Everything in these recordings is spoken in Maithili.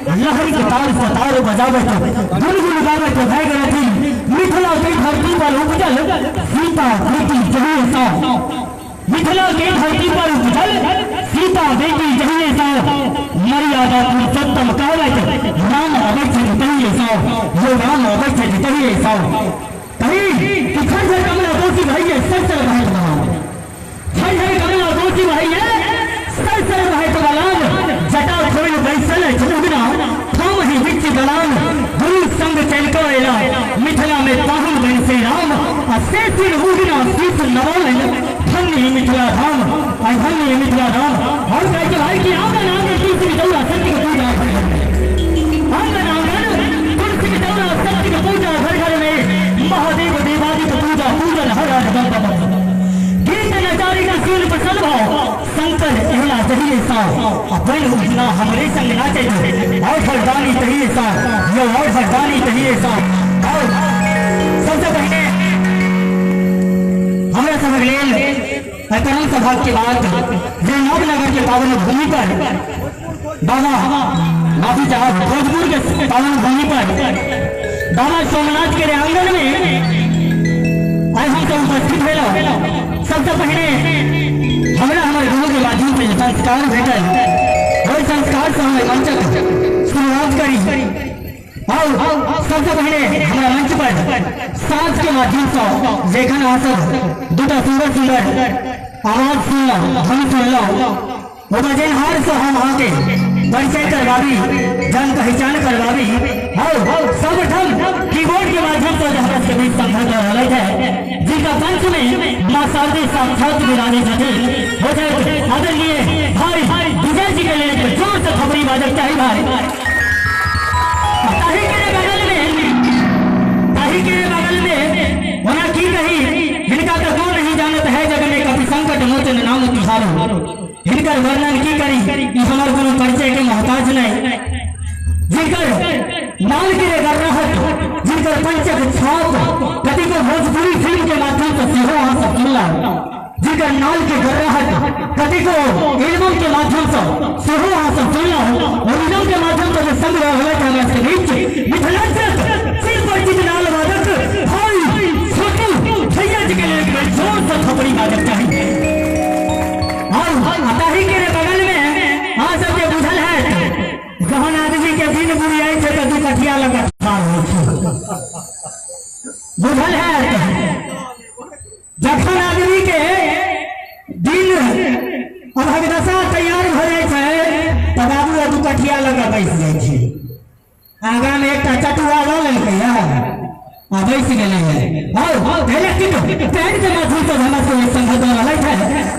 लहरी के ताल से तार बजावत गुनगुन गावत भय गेलथिन। मिथिला के धरती पर उपजल सीता बेटी जहिए सा, मिथिला के धरती पर उपजल सीता बेटी जहिए सा, मर्यादा पुरुषोत्तम कहवत राम अबै छथि तहिए सा, यो राम अबै छथि तहिए सा। कही कि खंजर कमला दोषी भइये सर बहत बलान, खंजर कमला दोषी भइये सर बहत बलान, जटा खोल बैसल उगना थाम ही बिच दलान, गुरु संग चल को एला मिथिला में पाहुन बन से राम, आ से सिर उगना शीस नवौलन धन्य ही मिथिला धाम, आई धन्य ही मिथिला धाम। और कहे के भाई की आंगन आंगन तुलसी की दौरा सत्य की पूजा घर घर में, आंगन आंगन तुलसी की दौरा सत्य की पूजा घर घर में, महादेव देवादि की पूजा पूजन हर हर बम बम। गीत नचारी का सुन प्रसन्न भाव शंकर एहला जहिए सा, अपन उगना हमरे संग नाचे और फरदानी तहिए सा, यो और फरदानी तहिए सा। और सबसे पहले हमरा सबक लेल परम सभा के बाद जे नवनगर के पावन भूमि पर बाबा माफी चाहत भोजपुर के पावन भूमि पर बाबा सोमनाथ के आंगन में आइ हम सब उपस्थित भेल। सबसे पहले हमरा हमर गुरु के माध्यम से संस्कार भेटल, ओहि संस्कार से हम मंचक शुरुआत करी। और सबसे पहले हमरा मंच पर साज के माध्यम से जखन अहाँ सब दूटा सुंदर सुंदर आवाज सुनलहुँ, ध्वनि सुनलहुँ, ओ बजेनहार से हम अहाँके परिचय करवाबी, जान पहचान करवाबी। और सर्वप्रथम कीबोर्ड के माध्यम से हमरा सबके बीच संघर्ष रहल है, जिनका मंच में माँ शारदे साक्षात विराजे छथिन, हो जाए आदरणीय भाई विजय जी के लिए जोर से थपड़ी बाजक चाही भाई। ताही के बगल में, ताही के बगल में ओना की कही, हिनका तो को नहीं जानत है जग में कपि संकट मोचन नाम तिहारो, हिनकर वर्णन की करी, ई हमर कोनो परिचय के मोहताज नहीं। जिनकर नाल के गर्राहट, जिनकर पंचक छाप कति को भोजपुरी फिल्म के माध्यम से सेहो अहाँ सब सुनला, जिनकर नाल के गर्राहट कति को एल्बम के माध्यम से सेहो अहाँ सब सुनला, और एल्बम के माध्यम से जे संग रहल है हमरा के बीच मिथिलांचल सिर परिचित नाल वादक भाई छोटू भैया जी के लिए जोर से थपड़ी बाजक चाही। और ताही के बगल में अहाँ सबके बुझल है जहन आदमी के दिन बुरी आई छै तऽ दू कठिया लग ठाढ़ होइ छै, बुझल है जखन आदमी के दिन अभगदशा तैयार भऽ जाइ छै तऽ बाबू दू कठिया लग बैस जाइ छै, आगाँ में एकटा चटुआ लऽ लेलकै है आ बैस गेलै है। और पैर के माध्यम से हमरा सबके संघर्ष रहल है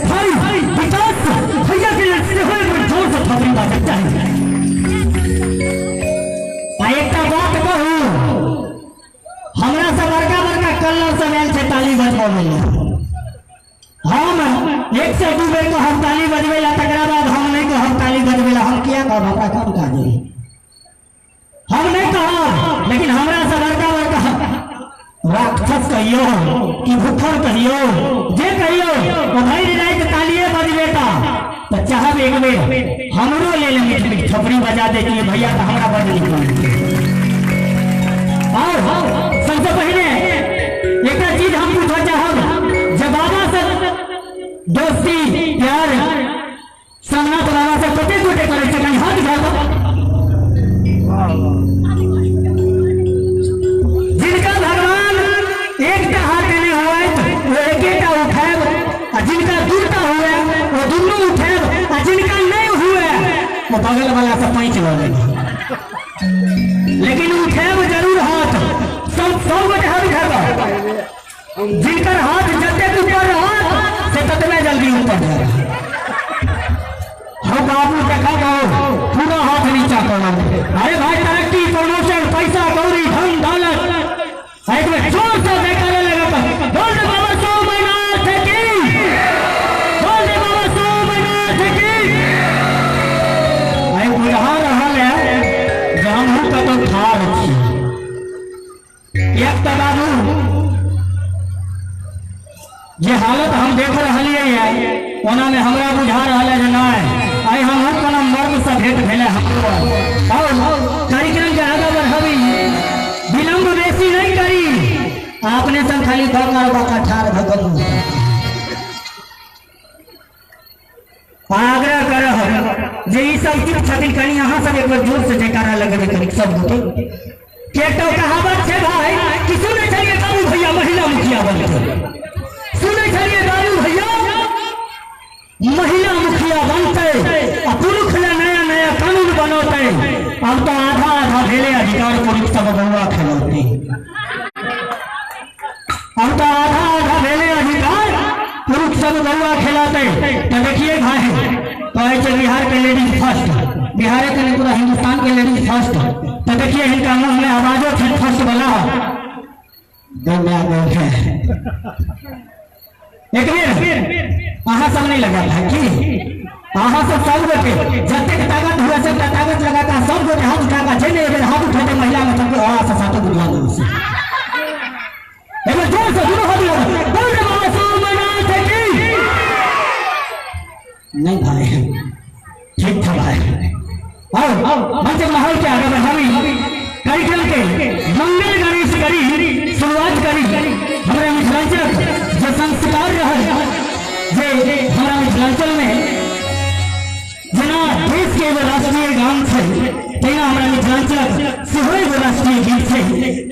भाई विकास भैया के लेल सेहो एक बेर जोर से थपड़ी बाजक चाही। आ एकटा बात कहू, हमरा सब बड़का बड़का कल्लर सब आयल छै ताली बजबै लेल, हम एक से दू बेर कहब ताली बजबै ला, तकरा बाद हम नहीं कहब ताली बजबै ला, हम किया कहब, हमरा कोन काज है, हम नहीं कहब। लेकिन हमरा सब बड़का बड़का राक्षस कहियो कि भूखर कहियो जे कहियो ओ भरि राति तालिए बजबेता तऽ चाहब एक बेर हमरो लेल मीठ मीठ थपड़ी बजा देतियै भैया तऽ हमरा बड नीक लगतै। और सबसे पहले एकटा चीज हम पूछऽ चाहब, जे बाबा से दोस्ती प्यार सोमनाथ बाबा से कतेक गोटे करै छै, कनि हाथ उठा कऽ। जिनका भगवान एकटा हाथ देने होइत ओ एकेटा उठायब, आ जिनका दूटा हुए वो दुनू उठायब, आ जिनका नहीं हुए वो बगल वाला से पैंच लऽ लेब, लेकिन उठायब जरूर हाथ। सब सब गोटे हाथ उठायब, जिनकर हाथ जतेक ऊपर रहत से ततबे जल्दी ऊपर जायत। हो बाबू देखा गो पूरा हाथ नीचा कर, अरे भाई तरक्की प्रमोशन पैसा कौड़ी धन दौलत, एक बेर जोर से जयकारा लगा बोल दे बाबा सोमनाथ की, बोल दे बाबा सोमनाथ की। आई बुझा रहल है जे हमहूँ कतौ ठाढ़ छी। एक तऽ बाबू जे हालत हम देख रहलियै है ओना में हमरा बुझा रहल है जे नहीं आई हमहूँ कोनो मर्म से भेंट भेलै हमरो। और अपने सब खाली बकर बकर ठार भऽ कऽ आग्रह करब जे ई सब चुप छथिन, कनि अहाँ सब एक बेर जोर से जयकारा लगेबै कनि सब गोटे। एकटा कहावत छै भाई कि सुनै छलियै बाबू भैया महिला मुखिया बनतै, सुनै छलियै बाबू भैया महिला मुखिया बनतै आ पुरुष लए नया नया कानून बनौतै। अब तो आधा आधा भेलै अधिकार, पुरुष सब बौआ खेलौतै। अब तो आधा आधा भेलै अधिकार, पुरुष सब बौआ खेलौतै। तो देखिए भाई, कहै छै बिहार के लेडीज फर्स्ट, बिहार के नहीं पूरा हिंदुस्तान के लेडीज फर्स्ट। तो देखिए इनका मुंह में आवाजो छै फर्स्ट वाला। एक बेर अहाँ सब नहीं लगा था कि अहाँ सब सब गोटे जतेक ताकत हुए सब ताकत लगा के सब गोटे हाथ उठा के छै ने, एक बेर हाथ उठेतै महिला में सबके अहाँ से सातो बुझा देबै से। एक बेर जोर से दुनू हाथ लगा बोल रे बाबा सोमनाथ की। नहीं भाई, ठीक था भाई। आओ मंच माहौल के आगे बढ़ावी कार्यक्रम के मंगल गणेश करी शुरुआत करी। हमारा मिथिलांचल जो संस्कार रहा, जे हमारा मिथिलांचल में जेना देश के एगो राष्ट्रीय गान छै, तहिना हमारा मिथिलांचल सेहो एगो राष्ट्रीय गीत छै।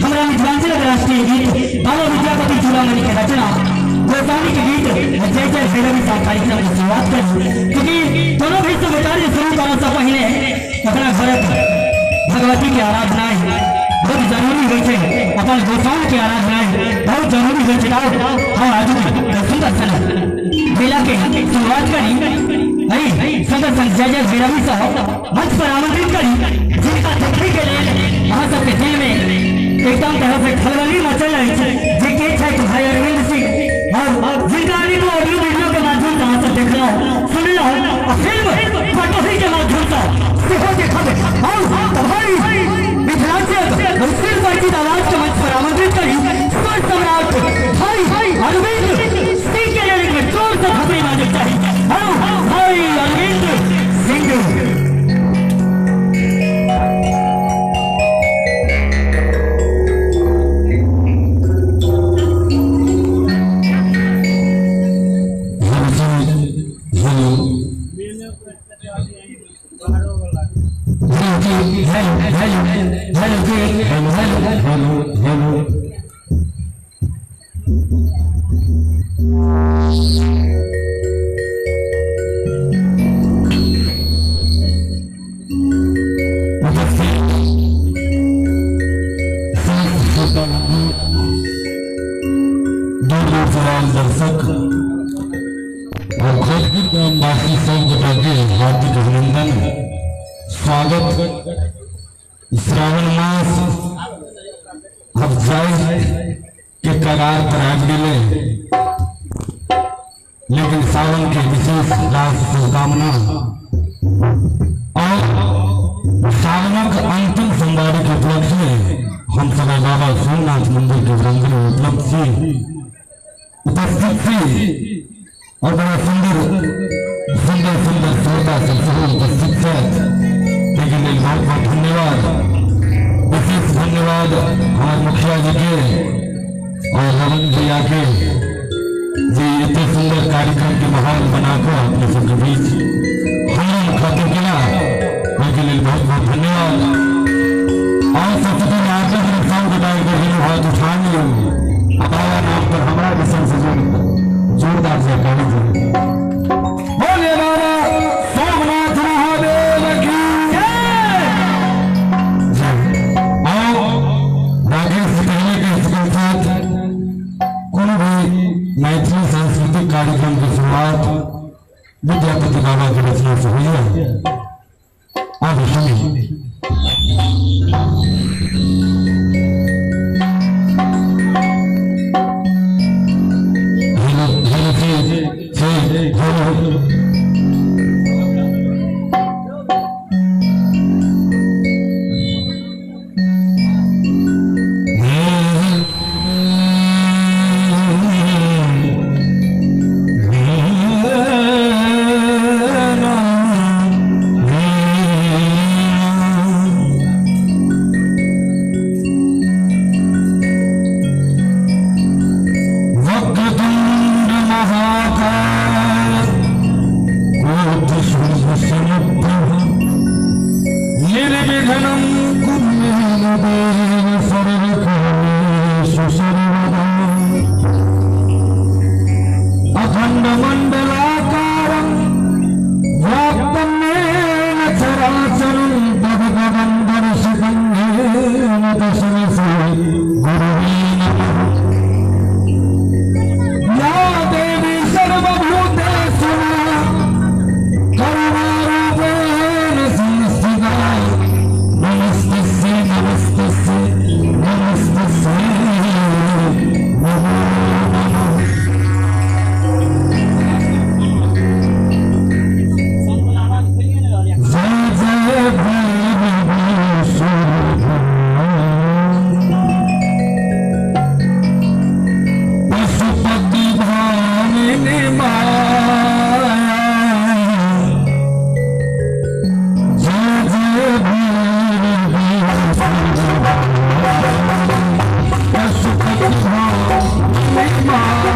हमारा मिथिलांचल राष्ट्रीय गीत बाबा विद्यापति चूड़ामणि के रचना गोस्वामी के गीत जय जय भैरवी साहब कार्यक्रम की शुरुआत करी। क्योंकि दोनों भी शुभ कार्य शुरू करने से पहले अपना घर भगवती के आराधना बहुत जरूरी हो छै, अपन गोसाउन के आराधना बहुत जरूरी हो छै। हाँ आजू सुंदर सन मेला के शुरुआत करी। अरे सुंदर सन जय जय भैरवी साहब मंच पर आमंत्रित करी, जिनका देखने के लिए अहाँ सबके दिल में एकदम तरह से खलबली मचल अछि, जे के छथि भाई अरविंद सिंह, और जिनका अनेको ऑडियो वीडियो के माध्यम से अहाँ सब देखलहुँ सुनलहुँ आ फिल्म पटोही के माध्यम से सेहो देखब। और भाई मिथिलांचल फिल्म परिचित आवाज के मंच पर आमंत्रित करी स्वर सम्राट भाई अरविंद सिंह के लिए एक जोर से थपड़ी बाजक चाही। और भाई अरविंद सिंह। दर्शक और खोजपुर ग्रामवासी सब गोटा के हार्दिक अभिनंदन स्वागत। श्रावण मास अब जाय के कगार पर आबि गेलै, लेकिन सावन के विशेष रास शुभकामना और सावनक अंतिम सोमवारी के उपलक्ष्य में हम सब बाबा सोमनाथ मंदिर के प्रांगण में उपलब्ध छी, उपस्थित छी और बड़ा सुंदर सुंदर सुंदर श्रोता सब सेहो उपस्थित छथि। लेल बहुत बहुत धन्यवाद, विशेष धन्यवाद हमारे मुखिया जी के और रमन भैया के जे एते सुंदर कार्यक्रम के माहौल बनाकर अपने सबके बीच हमरा मुखातिब केला, ओहिके लेल बहुत बहुत धन्यवाद। और सबसे पहले आग्रह सब गोटा हाथ उठा लियौ आ बाबा नाम पर हमरा दिसन से जोरदार जयकारा दियौ। बोलिए बाबा सोमनाथ महादेव की जय। और राजेश पहले के इसके साथ कोनो भी मैथिली सांस्कृतिक कार्यक्रम की शुरुआत विद्यापति बाबा की रचना से हुई है। अब सुनिए। हेलो। निर्विघ्नं कुरु मे देव सर्वकार्येषु सर्वदा। अखण्डमण्डलाकारं व्याप्तं येन चराचरं तद्पदं दर्शितं येन तस्मै श्री गुरवे नमः। या देवी सर्वभूतेषु करुणारूपेण संस्थिता नमस्तस्यै नमस्तस्यै नमस्तस्यै नमो नमः। जय जय भैरवेश्वर पशुपति भामिनी माया। जय जय भैरवेश्वर पशुपति भामिनी माया।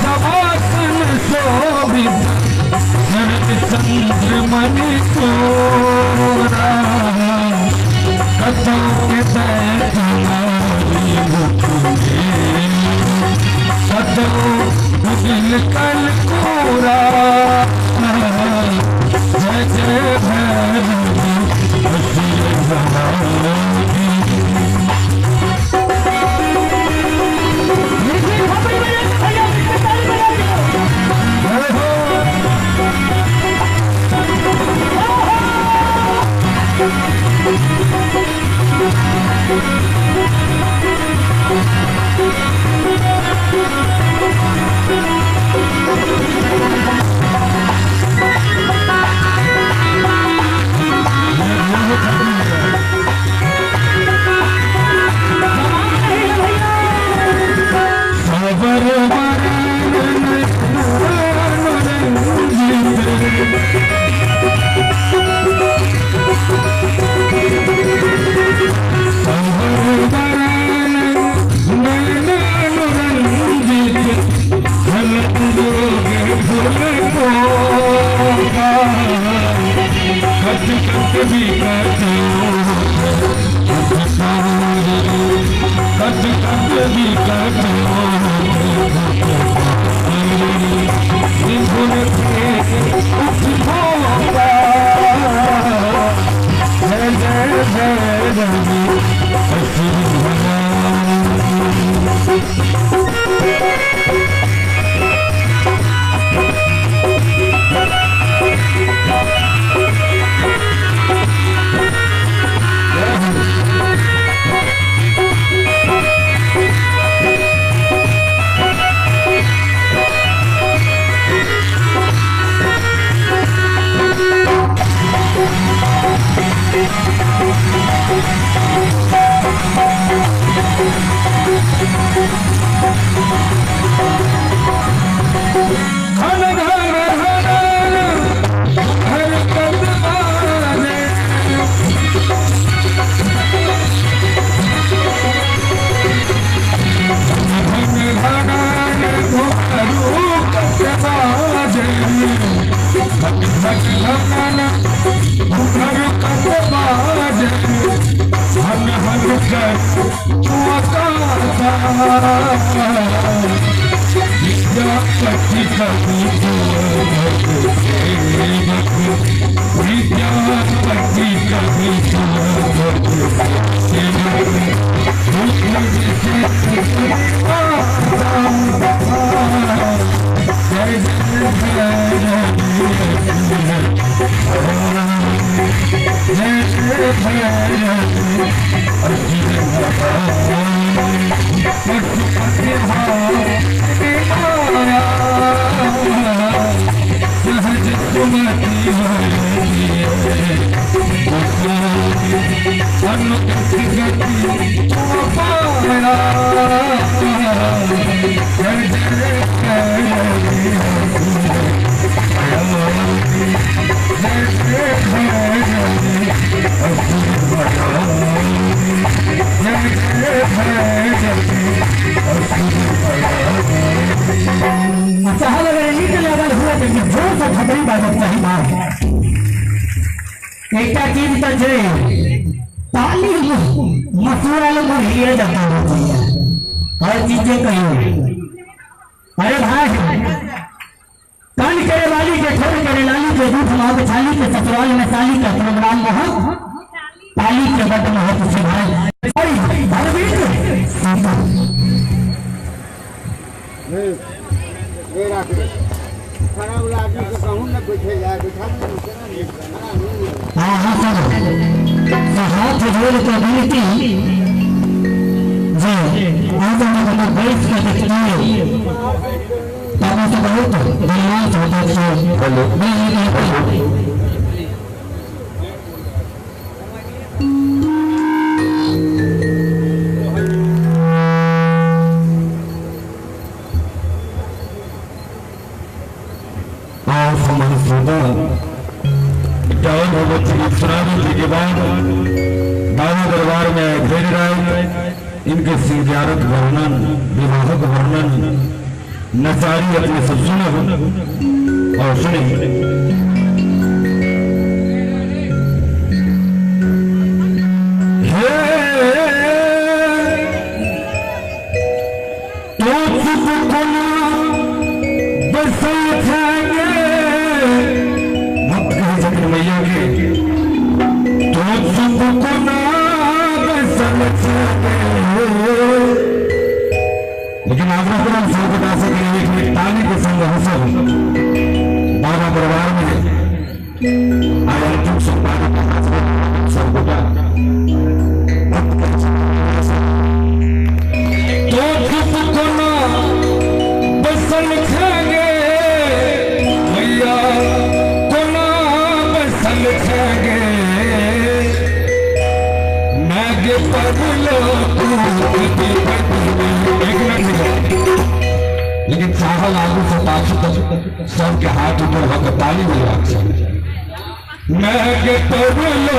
सहज सुमति चंद्रमणि तोरा कतौ के बैठ कतौ दिल कल कोरा। जय जय भैरवी विद्यापति कवि। चाहल अगर नीक लागल हुए तऽ जोर से थपड़ी बाजक चाही। एकटा चीज तऽ छै, ताली मसूरा लोग हिये जाता होती है हर चीज जे कहियो। अरे भाई, कान करे वाली के ठोर करे लाली के दूध मांग छाली के ससुराल में साली का प्रोग्राम महक ताली के बड महत्व से भाई। हाँ हाँ सर, हाथ जोड़ के विनती जी आज हम बैठ के देखते तब से बहुत धन्यवाद होता है। जी के बाद बाबा दरबार में घेर राय इनके सिंगारत वर्णन, विवाहक वर्णन नचारी अपने सब सुने और सुने। हे तो चुप कोना बसल खाएंगे भक्त कहे छथिन मैया के, तो चुप कोना बसल खाएंगे। लेकिन आगरा करम सर्वदा से एक ताली के संग हंसब बाबा दरबार में आए अंतिम संपादक सर्वदा। तो चुप कोना बसल खाएंगे मैया, कोना बसल खाएंगे नाग पर लो। एक मिनट, लेकिन चाहल आगू से पाछू तक सबके हाथ ऊपर होकर ताली बजबाक चाही। नाग पर लो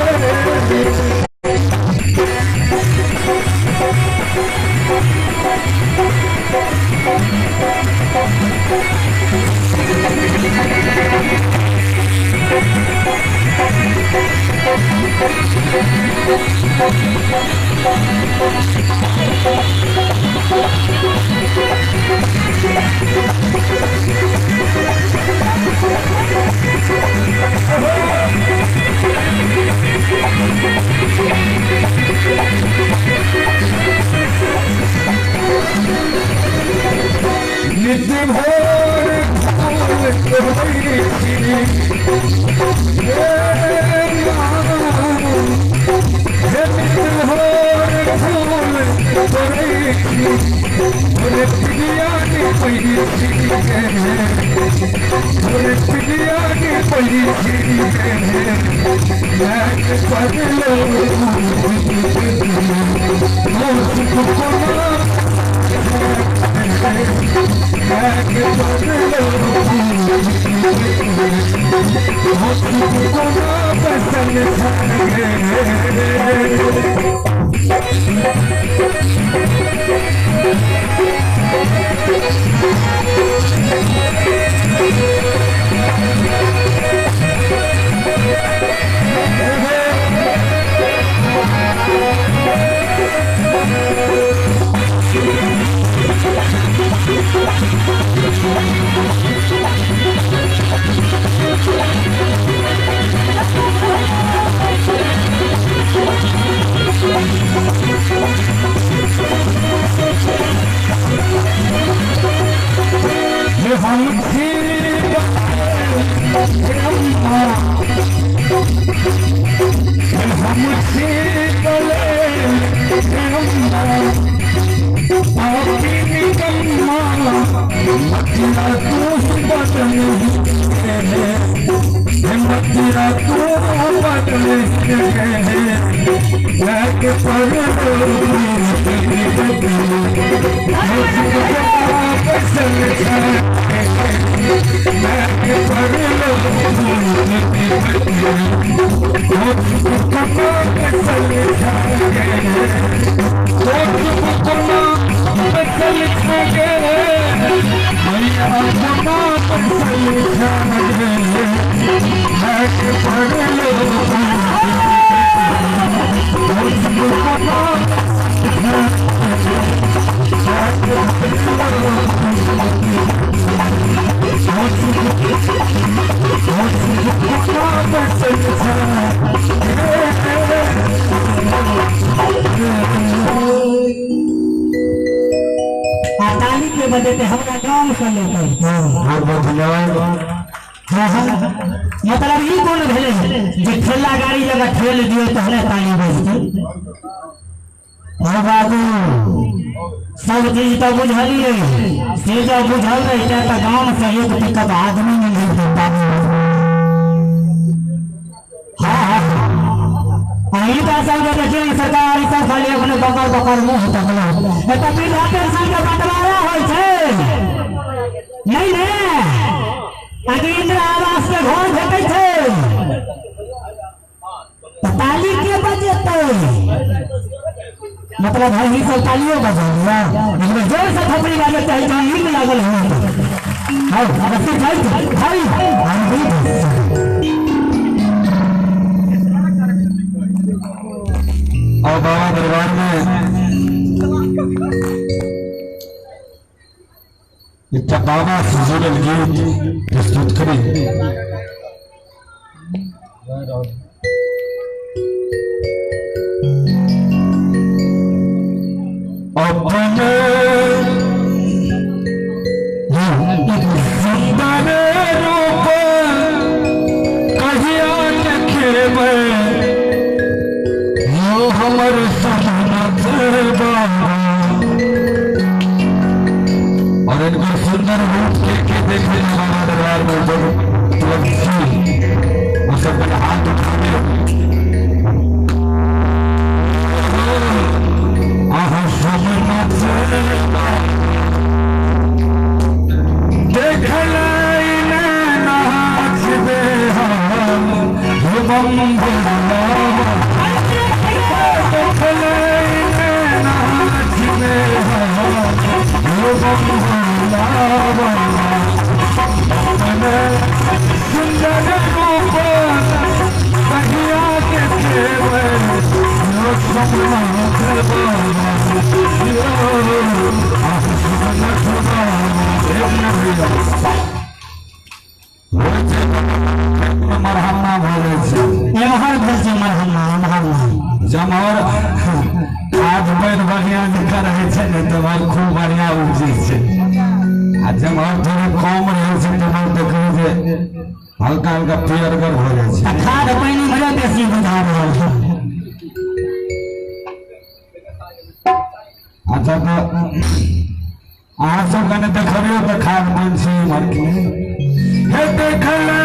Thank you. मतलब ई कोन भेलै जे ठेला गाड़ी जगह ठेल दियो तहने ताली बजतै। ओ बाबू सब चीज तो बुझलिए, से जब बुझल रहिते तो गांव से एक पिकअप आदमी नहीं मिलते। हाँ हाँ ई बात सब देखिए सरकार सब खाली अपने बकर बकर मुँह तकलो एतऽ वृद्धा पेंशन के बंटवारा होइ छै नहीं ने, आगे इंदिरा आवास के घर भेटै छै तऽ ताली के बजेतै? मतलब हम ही सब तालियो बजा लेकिन जोर से थपड़ी बाजे चाही जहाँ नींद लागल हो। हाँ भाई भाई हम भी और बाबा दरबार में एकटा बाबा से जुड़ल गीत प्रस्तुत करी। अपने सुंदर रूप कहिया देखेबै यो हमर सोमनाथ बाबा। और इनको सुंदर रूप के देखे बाबा दरबार में उपलब्ध मरहम्मा भऽ जाइ छै। एम्हर भेल छै मरहम्मा, एम्हर नहि। जमहर खाद पानि बढ़िआँ जकाँ रहै छै ने तमहर खूब बढ़िआँ उपजै छै, आ जमहर थोड़े कम रहै छै तमहर देखबै जे हल्का हल्का पियरगर भऽ जाइ छै। खाद पानि इम्हरे बेसी बुझा रहल छै। अच्छा तऽ अहाँ सब कने देखबियौ तऽ खाद पानि छै इम्हर की हे देखलै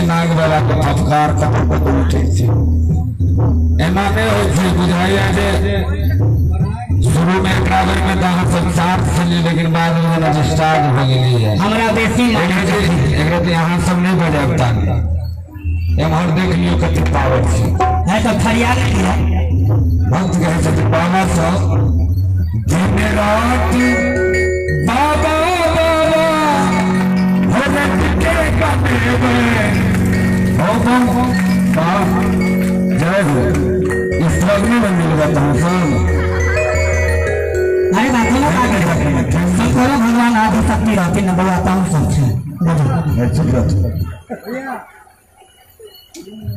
नाग वाला के फटकार कतौ कतौ उठै छै। एना नहि होइ छै, बुझाइया जे शुरू में एकरा बेर में तऽ अहाँ सब साथ छलियै, लेकिन बाद में जेना डिस्चार्ज भऽ गेलियै। हमरा बेसी एकरा तऽ अहाँ सब नहि बजायब ताली। एम्हर देख लियौ कते पावर छै। है तऽ फरियाद लिअ। भक्त कहै छथिन बाबा सब दिन राति बाबा बाबा भगत के कमेबै। जय हो, इस तरह नहीं मिलेगा तुम सब। अरे बात नहीं, शंकरो भगवान आदि शक्ति रहते न बड़ा ताऊ सब छै। चुप रह।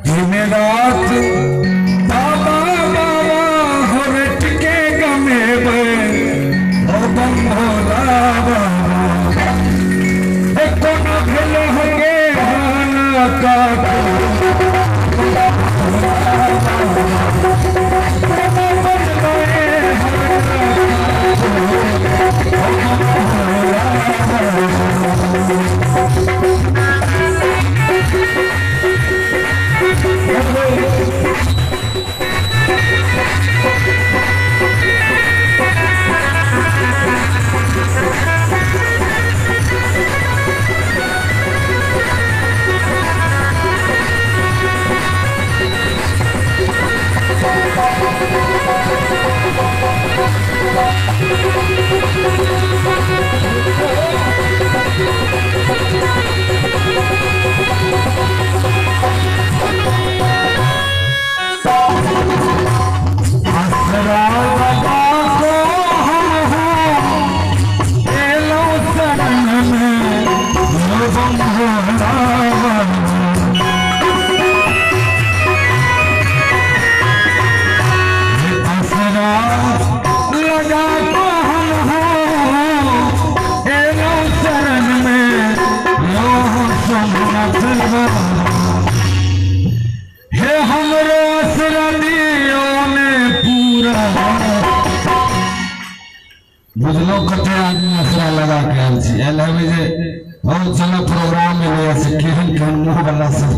दिन रात बाबा बाबा हरट के गमेबै हो बम भोला बाबा कोनो भेल होगे हाना का हे हमरो बुझलो कते आदमी असरा लगा के आयल छी, आयल हेबै जे हौ चलो प्रोग्राम में से केहन केहन मुँह वाला सब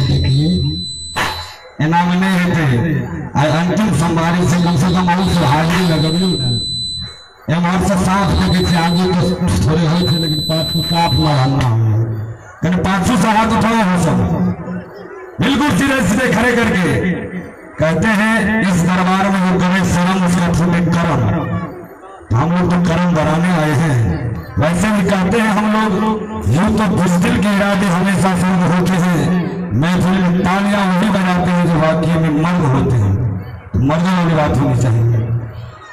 देखिए, एना में नहीं हेतै। आइ अंतिम सोमवारी से कम से कम अहूँ सब हाजिरी लगबियौ ने। एम्हर से साफ देखै छियै, आगू तो थोड़े होइ छै लेकिन पाछू साफ न हो, कनि पाछू से हाथ उठाओ हो सब, बिल्कुल सीधे सीधे खड़े करके। कहते हैं इस दरबार में वो करे शर्म उसका फूले करम, हम लोग तो करम बनाने आए हैं। वैसे भी कहते हैं हम लोग यूं तो बुज़दिल के इरादे हमेशा सर्द होते हैं, महफिल में तालियां वही बजाते हैं जो वाकई में मर्द होते हैं। तो मर्द वाली बात होनी चाहिए।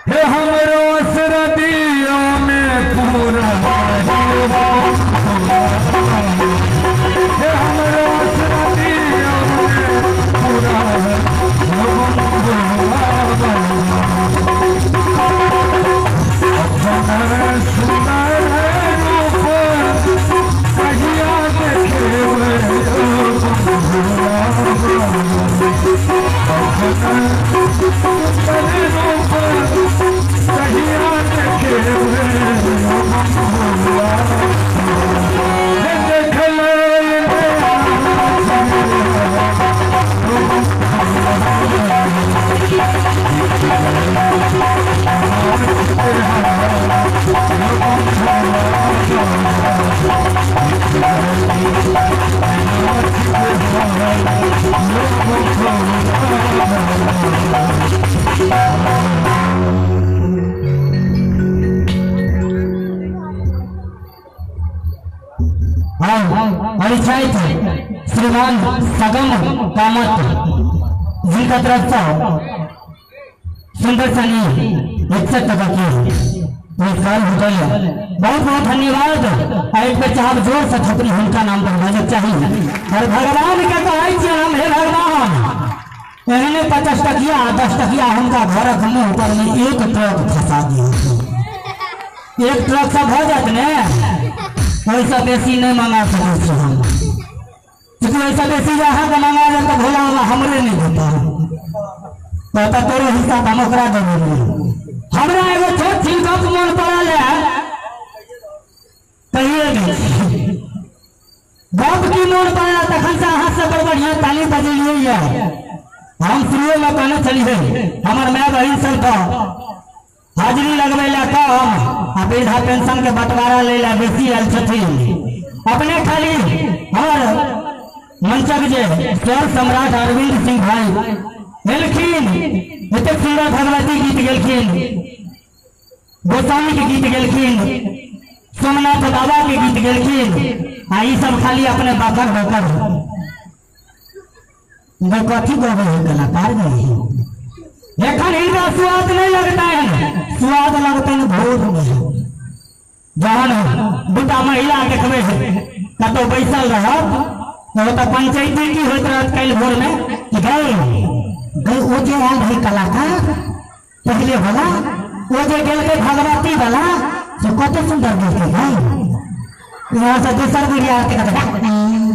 हे हमरो असरदियों में पूरा, हे हमरो असरदियों में पूरा, परिचय श्रीमान सगम कामत जिनका तरफ से सुंदर सनी 61 टका के पुरस्कार होटल, बहुत बहुत धन्यवाद। एक बेर चाहब जोर से थपड़ी हुनका नाम पर बाजक चाही। और भगवान के कहै छियै हम, हे भगवान एहने 50 टकिया 10 टकिया हुनका घरक मुँह पर में एक ट्रक फंसा दियौ। एक ट्रक से भऽ जायत ने, ओहिसँ बेसी नहीं मंगा सकै छी हम, चूँकि ओहिसँ बेसी जे अहाँके मंगा देब तऽ भोला बाबा हमरे नहीं देता, तो तोरो हिस्सा हम ओकरा देबै। हमरा एगो छोट छिन गप मोन पड़ल है, कहिए नहि गप की मोन पड़ल, तखन से अहाँ सब बड़ बढ़िया ताली बजेलियै ये। हम शुरुए में कहने छलियै हमर माय बहिन सब तऽ हाजिरी लगबै लए कम आ वृद्धा पेंशन के बंटवारा लै लए बेसी आयल छथिन। अपने खाली हमर मंचक जे स्वर सम्राट अरविंद सिंह भाई गेलखिन, एतेक सुंदर भगवती गीत गेलखिन, गोस्वामी के गीत गेलखिन, सोमनाथ बाबा के गीत गेलखिन, आ ई सब खाली अपने बकर बकर कथी गबै है कलाकार गए। एखन हिनका स्वाद नहीं लगता है, स्वाद लगते हैं भोर में। जहन दूटा महिला देखबै कतौ बैसल रहत तो पंचायती की होइत रहत काल्हि भोर में कि गए गए ओ जे आयल है कलाकार पहले वाला, ओ जे गेलकै भगवती वाला से कते सुंदर गेलकै भाई। यहाँ से दोसर बुढ़िया आके कहते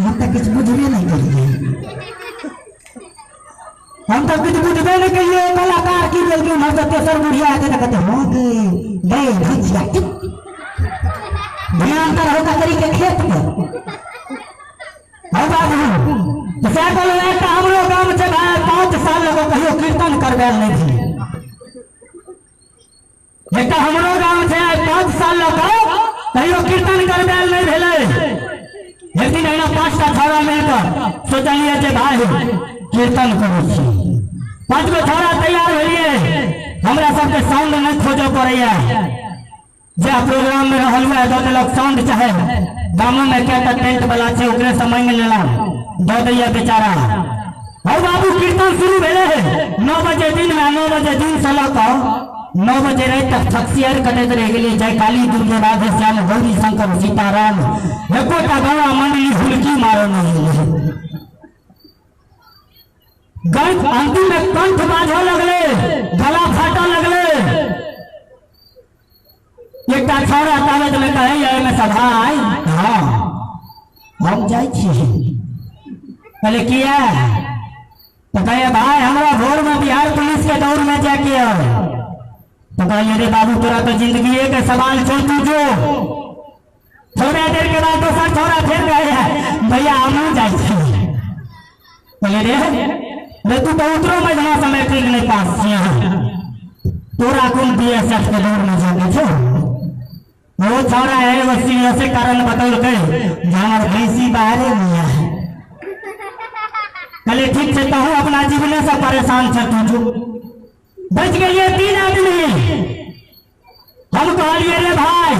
हम तऽ किछु बुझबे नहीं करियै, हम तो कुछ बुझबे नहीं करिए कलाकार की गेलकै। उम्हर से तेसर बुढ़िया आके कहते हो गए भैया ध्यान तर हो ककरी के खेत में। हो बाबू तो सएह कहलहुँ, एकटा हमरो गाम छै भाई, 5 साल लगो कहियो कीर्तन करबैल नहीं भेलै। एकटा हमरो गाम छै, 5 साल लगो कहियो कीर्तन करबैल नहीं भेलै। एक दिन अहिना 5टा छौड़ा मिलकर सोचलियै जे भाई कीर्तन करै छी। 5 गो छौड़ा तैयार भेलियै, हमरा सबके साउंड नहीं खोजऽ पड़ैया, जे प्रोग्राम में रहल हुआ दऽ देलक साउंड, चाहे गामो में कएटा टेंट वाला छै ओकरे से मांगि लेलहुँ, दऽ दैया बेचारा। हौ बाबू कीर्तन शुरू भेलै 9 बजे दिन में, 9 बजे दिन से लऽ कऽ 9 बजे राति तक थकसियर कटैत रहि गेलियै। जय काली दुर्गे राधे श्याम गौरी शंकर सीताराम, एकोटा गौआ मंडली हुलकी मारऽ नहि एलै। अंतिम में कंठ बाझऽ लगलै, गला फाटऽ लगलै। एकटा छौड़ा ताबत में कहैया एहिमे से भाई हाँ हम जाइ छी। कहले किया? तो कहे भाई हमरा भोर में बिहार पुलिस के दौड़ में जाके तो कहलिए रे बाबू तोरा तो जिंदगी के सवाल छौ, तू जो। थोड़ा देर के बाद दोसर छोरा फेर कहे है भैया हमहूँ जाइ छी। कहलिए रे रे तू तो उतरो मझना से मैट्रिक नहीं पास छियै, तोरा कोन बीएसएफ के दौड़ में जाके छौ। वो छोरा है वो सीरियस कारण बतौलकै जे हमर भैंसी बाहरे में है। कहलिए ठीक छै, तहूँ अपना जीवने से परेशान छ तू जो। बच गेलिए 3 आदमी। हम कहलिए रे भाई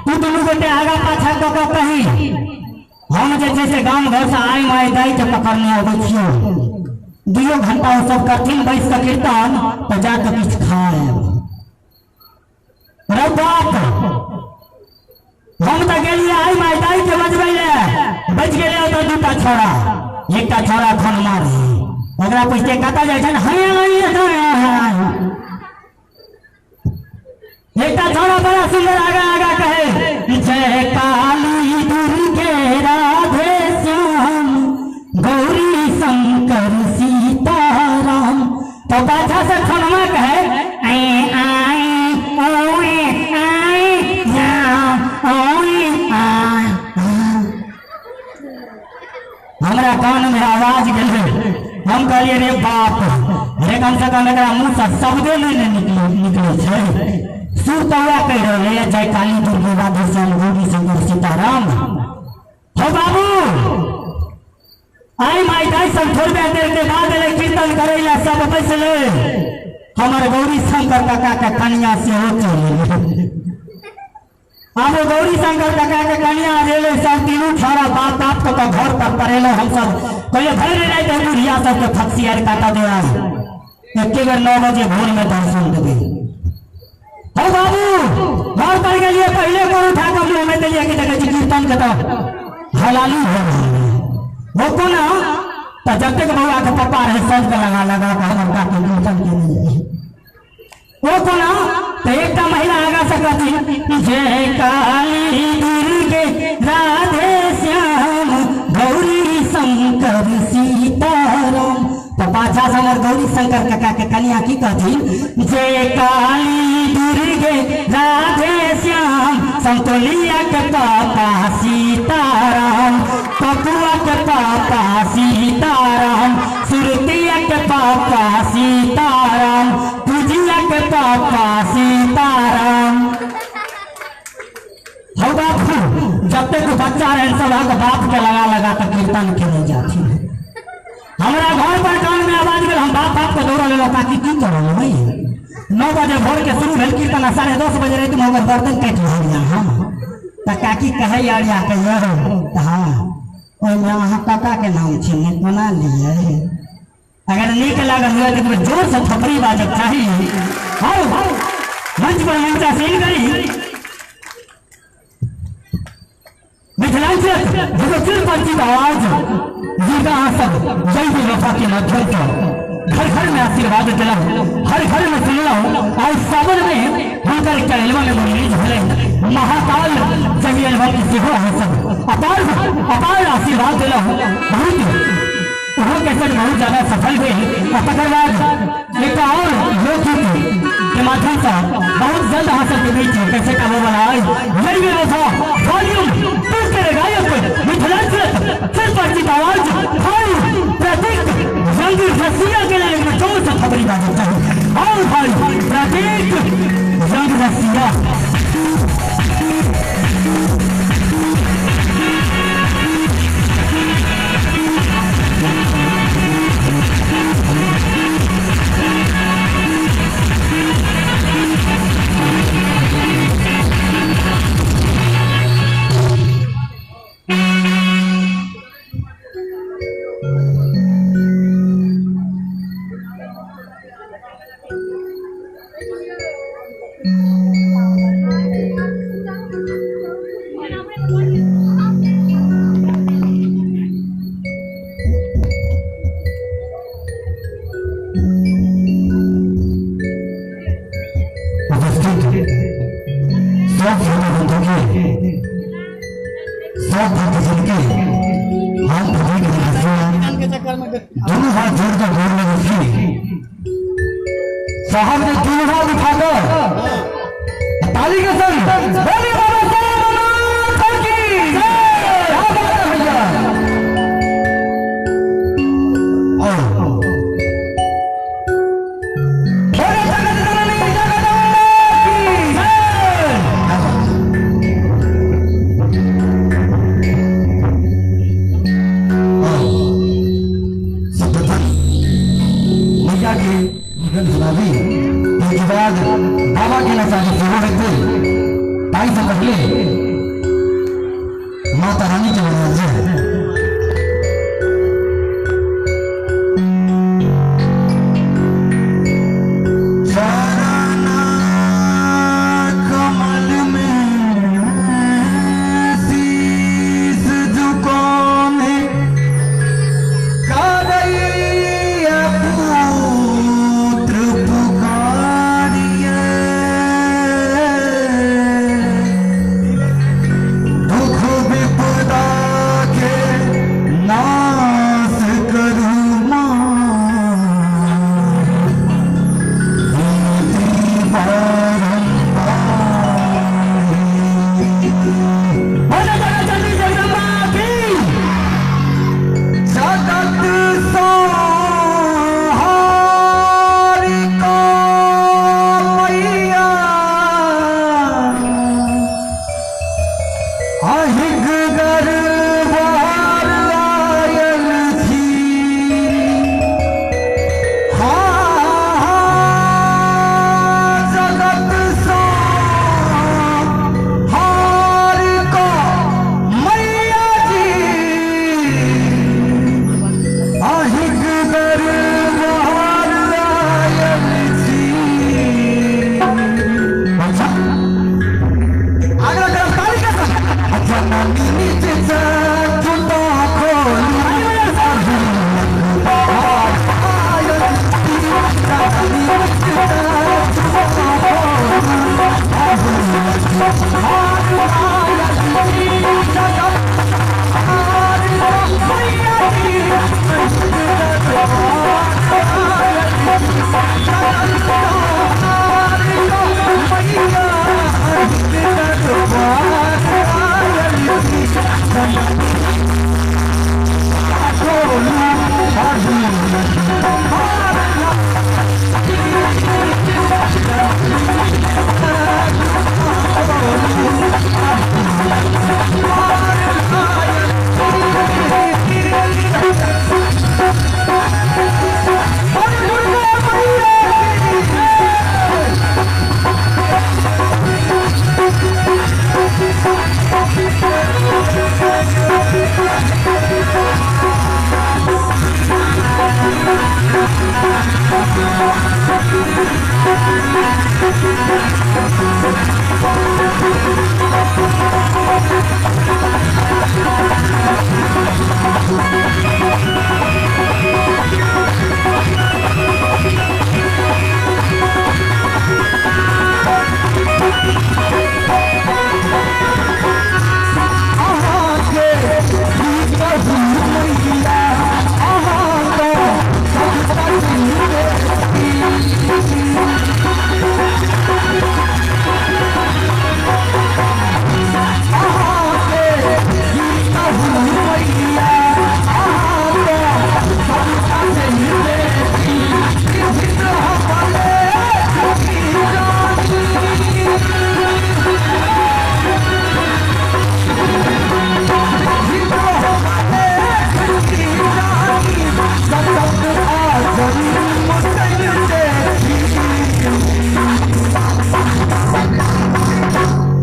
तू दुनू गोटे आगा पाछा कऽ कऽ कही, हम जे छै से गाम घर से आइ माइ दाइ के पकड़ने अबै छियौ, 2 घंटा ओ सब करथिन बैस कऽ कीर्तन, तऽ जाकऽ किछु खायब। रौ बाप, हम तऽ गेलियै आइ माइ दाइ के बजबै लए, बचि गेलै ओतऽ 2टा छोरा, एकटा छोरा खनमा रहै, ओकरा पुछते कतऽ जाइ छै, एकटा छोरा बड़ा सुंदर आगा आगा कहे जय काली दुर्गे राधे श्याम गौरी शंकर सीताराम। तो पाछा से खनमा कहे आए आए ओए आए जा ओए आए। हमरा कान में आवाज गेलै, हम कहलिए रे बाप रे, कम से कम एकरा मुँह से शब्दे नहीं निकले छै, सुर तो वएह कहि रहल है जय काली दुर्गे राधे श्याम गौरी शंकर सीताराम। हो बाबू, आई माई दाई सब थोड़बे देर के बाद एलै कीर्तन करै लए, सब बैसलै, हमर गौरी शंकर काका के कनिया सेहो चलि एलै। आब गौरी शंकर काका के कनिया एलै, सब तीनू छोरा बाप बाप के घर पर पड़ेलै। हमसब कहलिए भरि राति बुढ़िया सबके फक्सियार काटा दे, एके बेर 9 बजे भोर में दर्शन देबै। हो बाबू, घर पर गेलिए पहिले गोर उठा कऽ मुँह में देलिए कि देखै छी कीर्तन के तऽ हलाली हो रहल है। वो कोना तऽ जतेक बौआ के पप्पा रहे सबके लगा लगा कऽ हमर काकी कीर्तन केने रहे। वो कोना तऽ एकटा महिला आगा से कहती जय काली दुर्गे राधे श्याम गौरी शंकर सीताराम। तो पाछा से हमर गौरी शंकर काका के कनिया की कहथिन जय काली दुर्गे राधे श्याम संतोलिया के पापा सीताराम, पपुआ के पापा सीताराम, सुरतिया के पापा सीताराम, पूजिया के पापा सीताराम। हो बापू, जब तक बच्चा रहे सब बाप के लगा लगा के कीर्तन केने जाथिन। हमरा घर पर कान में आवाज गेल, हम बाप बाप के दौड़ लेलहुँ, काकी की करल भाई। 9 बजे भोर के शुरू भेल कीर्तन आ 10:30 बजे राति में ओकर गर्दन काटि रहल यऽ। हम तऽ काकी कहै अरिया के हाँ ओहिमे अहाँ काका के नाम छै ने, कोना लियै। अगर नीक लागल हुए तऽ जोर से थपड़ी बाजक चाही। हौ मंच पर मंचासीन करी मिथिलांचल चिर परिचित आवाज जिनका अहाँ सब जय वफा के माध्यम से घर घर में आशीर्वाद दिलहुँ, हर घर में सुनलहुँ। और सावन में हुनकर एकटा एल्बम एगो रिलीज भेलै महाकाल जमी एल्बम के सेहो अहाँ सब अपार अपार आशीर्वाद दिलहुँ। बहुत ओहो कैसेट बहुत ज्यादा सफल भेल। आ तकर बाद एकटा और लोकगीत के माध्यम से बहुत जल्द अहाँ सबके बीच कैसेट आबय वाला अछि। जय वफा वॉल्यूम 2 के गायक मिथिलांचल चिर परिचित आवाज भाई प्रतीक रंग रसिया के लिए जोर से खबरी बाजक चाही। और भाई प्रतीक रंग रसिया। सब श्रोता बंधु के, सब भक्तजन के हम प्रतीक दोनों हाथ जोड़कर गोर लगै छी। साहब ने दोनों हाथ उठाकर ताली के संग बोलिए बाबा सोमनाथ की जय। क्या बात है भैया। और बोले जगत जननी जगदम्बा की जय। सर्वप्रथम मैया के भजन सुनावी, उसके बाद बाबा के नचाने शुरू होते। ताई से पहले माता रानी के बनाया जाए। चरण कमल में शीस झुकोने करैया पुत्र पुकारिए, दुख विपदा के नाश करू मां बोले जगत जननी जगदम्बा की। जगत संहारी को मैया अहिग दरबार आयल छी। हाँ, जगत संहारी को मैया जी अहिग दरबार आयल छी। अच्छा, आगे तरफ ताली के संग। जननी निज चक्षुता खोलू आयल छी। जननी निज चक्षुता खोलू आयल छी। जगत मैया जी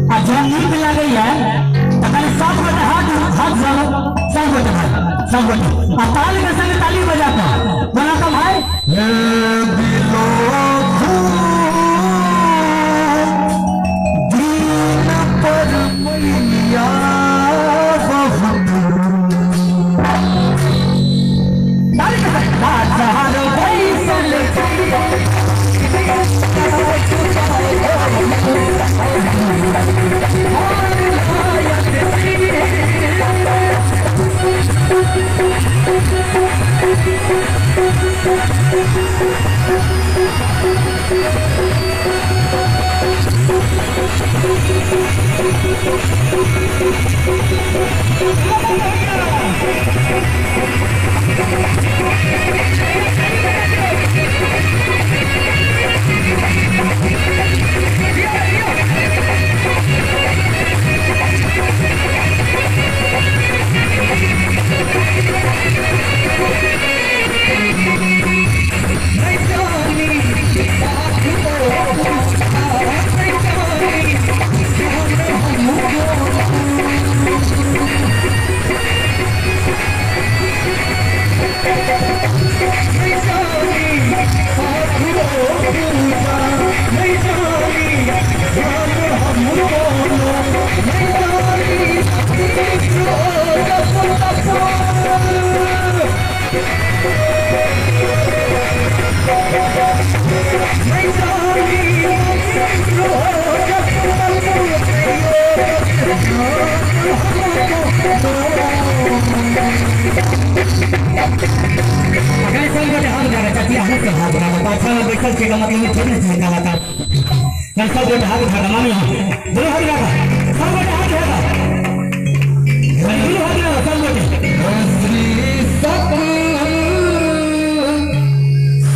आ जब नींद लगैया तो खाली 7 गोटे हाथ हाथ जोड़ो, सब गोटे भाई, सब गोटे आ ताली के संग ताली बजाता बोला तो भाई। दीन पर मैया बहुत ताली के संग राजा बैसल Thank साथी अहाँ के हाथ उठा पाछा में बैठल छै का मतलब ठीक नहीं छै कलाकार चल सब गोटे हाथ उठा मामी दोनों हाथ उठा सब गोटे हाथ उठा दोनों हाथ उठा सब गोटे श्री सत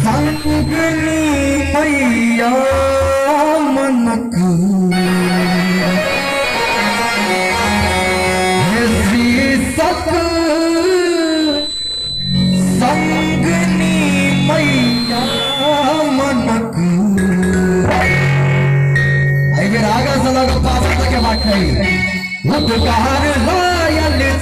संगनी मैया मनक श्री सत संगनी मैया मनक एहि बेर आगा से लग पाछा तक के बात है उपकार लायल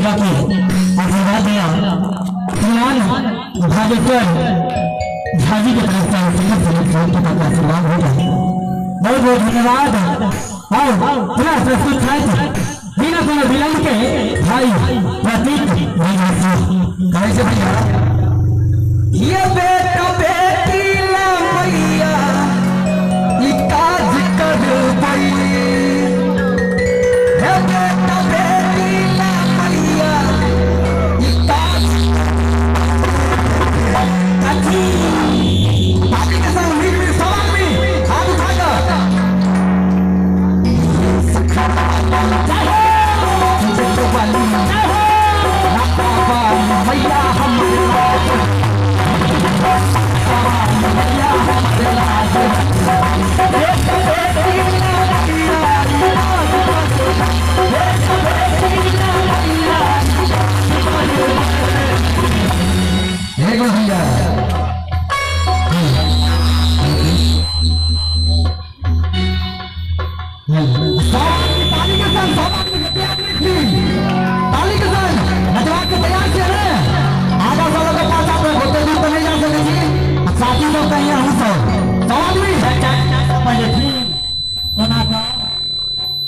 आशीर्वाद दिया श्रीमान भागेश्वर झाजी के तरफ से आशीर्वाद हो जाए। बहुत बहुत धन्यवाद। और पुनः प्रस्तुत है बिना कोनो विलंब के भाई प्रतीक कैसे भैया ये बेटा बेटी ला मैया ई काज करबई हे बेटा बेटी ला मैया ई काज अथी पार्टी के संग मिल मिल सब आदमी हाथ उठा कर जय हो वाली जय हो माता मैया हम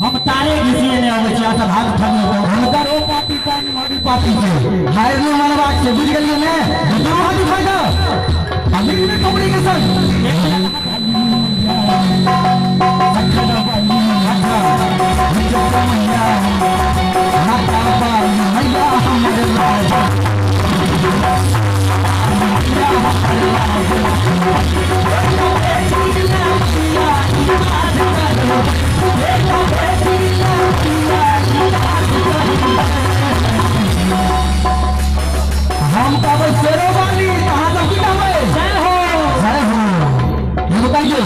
हम तारे घिसिए ने अबै छी सब हाथ उठाबी हुनकर ओ पार्टी पानी मरी पार्टी छै हायर नहि मानबाक छै बुझि गेलियै ने दुनू हाथ उठा कऽ आ मिल मिल कबड्डी के संग हम कहबै शेरो वाली अहाँ सब की कहबै जय हो जय हो ये बताइए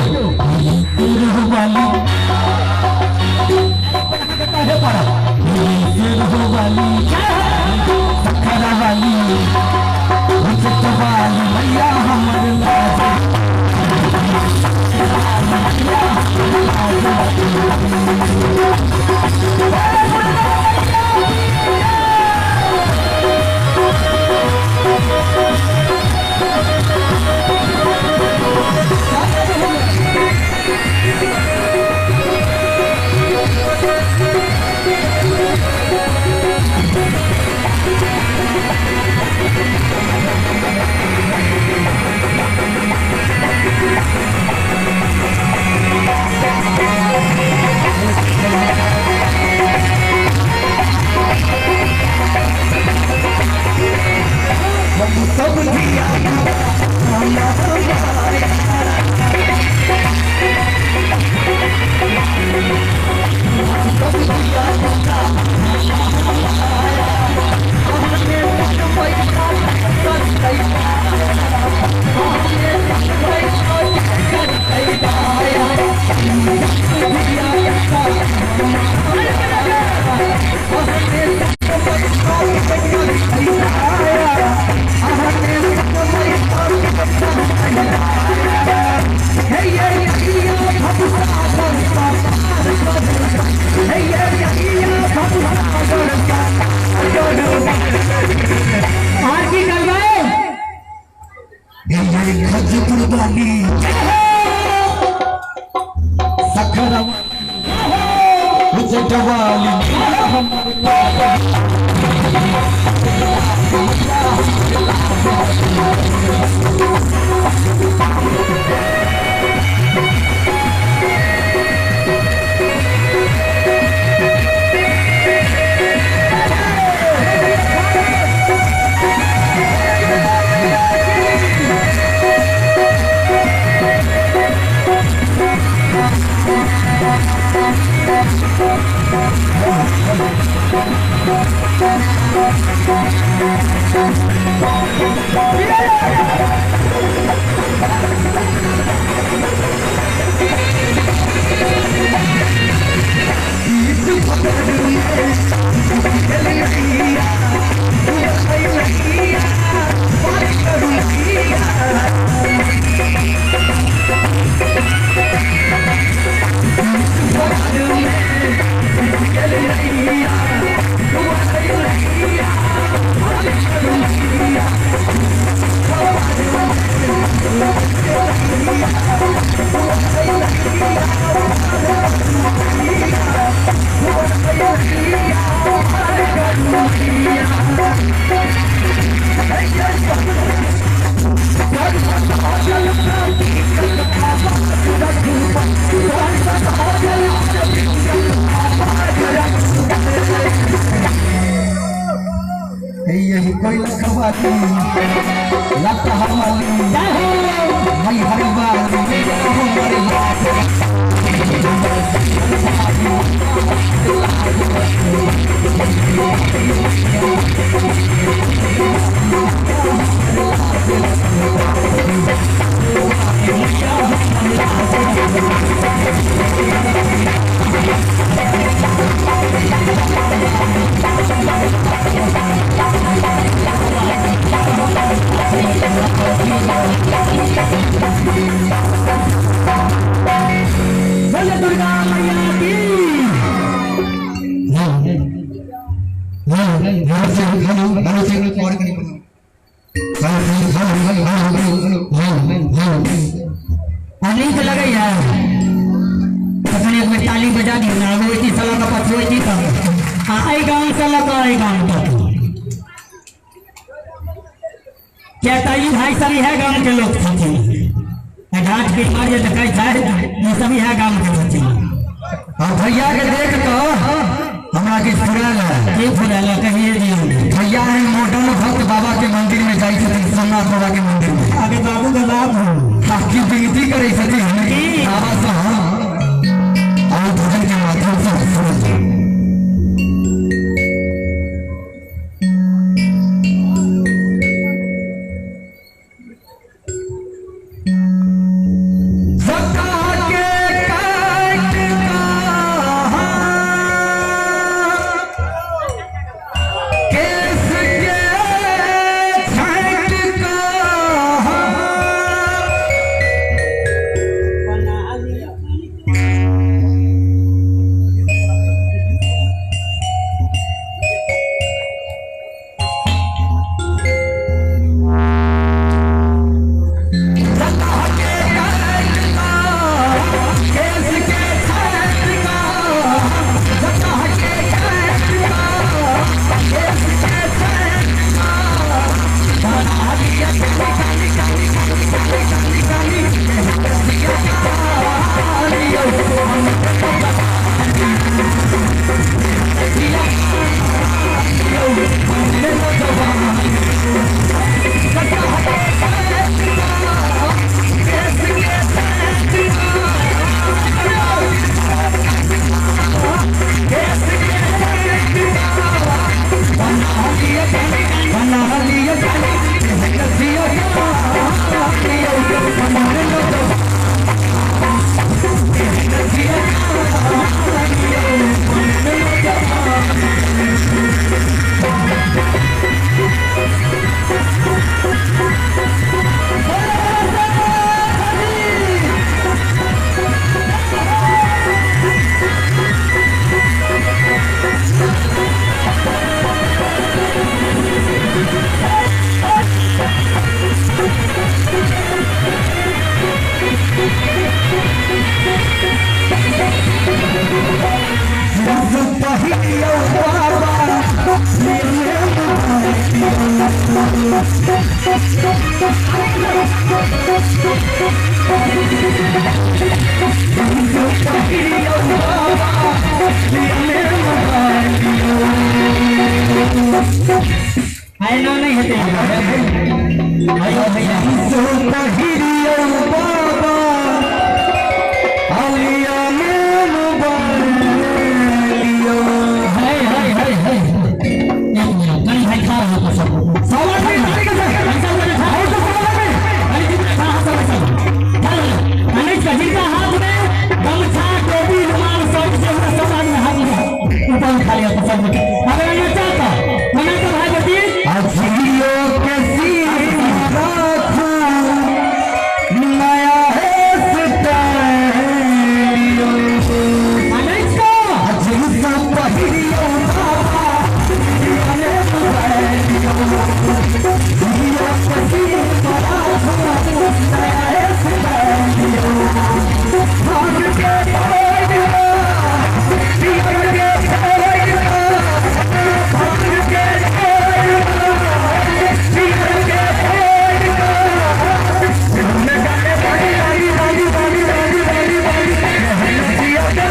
शेरो वाली कहे पड़ा शेरो वाली जय हो सखरा वाली उचित वाली मैया हमर लाज और की करबै खजपुर वाली सखरवा उजटवाली यही कोई लखवाली लता हमारी मई हरिवाली हमारे बोले दुर्गा मैया की। नीक लगैया तखन एक बेर ताली बजा दियौ ने, आगू होइती से लऽ कऽ पाछू होइती तक, आ एहि गाम से लऽ कऽ एहि गाम तक। किया तऽ ई भाई सब इएह गाम के लोक छथिन। घाट के पार जे देखै छै ई सब इएह गाम के छथिन। और भैया के देख कऽ हमरा के फुरायल है। की फुरायल है कहिए दियौ। भैया है मॉडर्न भक्त बाबा के मंदिर में जाइ छथिन, सोमनाथ बाबा के मंदिर में। आगे बाबू के बाप हो की विनती करै छथिन बाबा से हम और भजन के माध्यम से सुनल। बना आइना नहीं होते आयो भैया बाबा आलिया में मोबाइलियो हाय हाय हाय हाय एक मिनट नहीं भाई खा रहा है सब सवाल नहीं तरीके से ऐसा बोले था और तो सवाल नहीं अरे जितना खा सब सब अरे जिनका हाथ में गमछा टोपी रुमाल सब से सब आदमी हाथ में ऊपर उठा लिया तो सब अगर ये चाहता मना तो भाई बेटी अजियो के सीना नया है स्टाइलियो अनेक अजियो पहिरियो बाबा अने मोबाइलियो जियो के सीना नया है स्टाइलियो भाग के पाइयो जीवन के पाइयो भाग के पाइयो जीवन के पाइयो हमने गाने बारी बारी बारी बारी बारी बारी बारी जिया के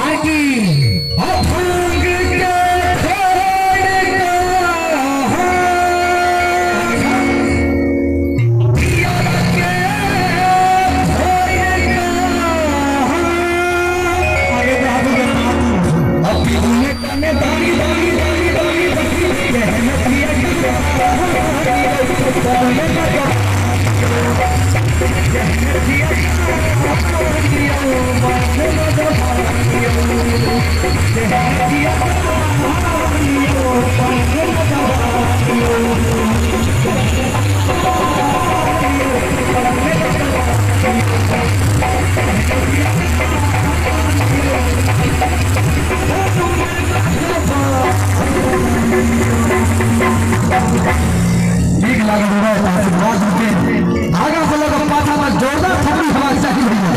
आरती अरे बाबू के नीक लागल रहे आशीर्वाद के आगा से लगा पाछा में जोरदार थप्पड़ी होबाक चाही भैया।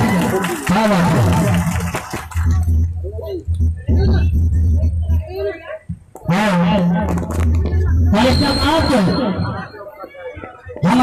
क्या बात है। हाँ, आप हम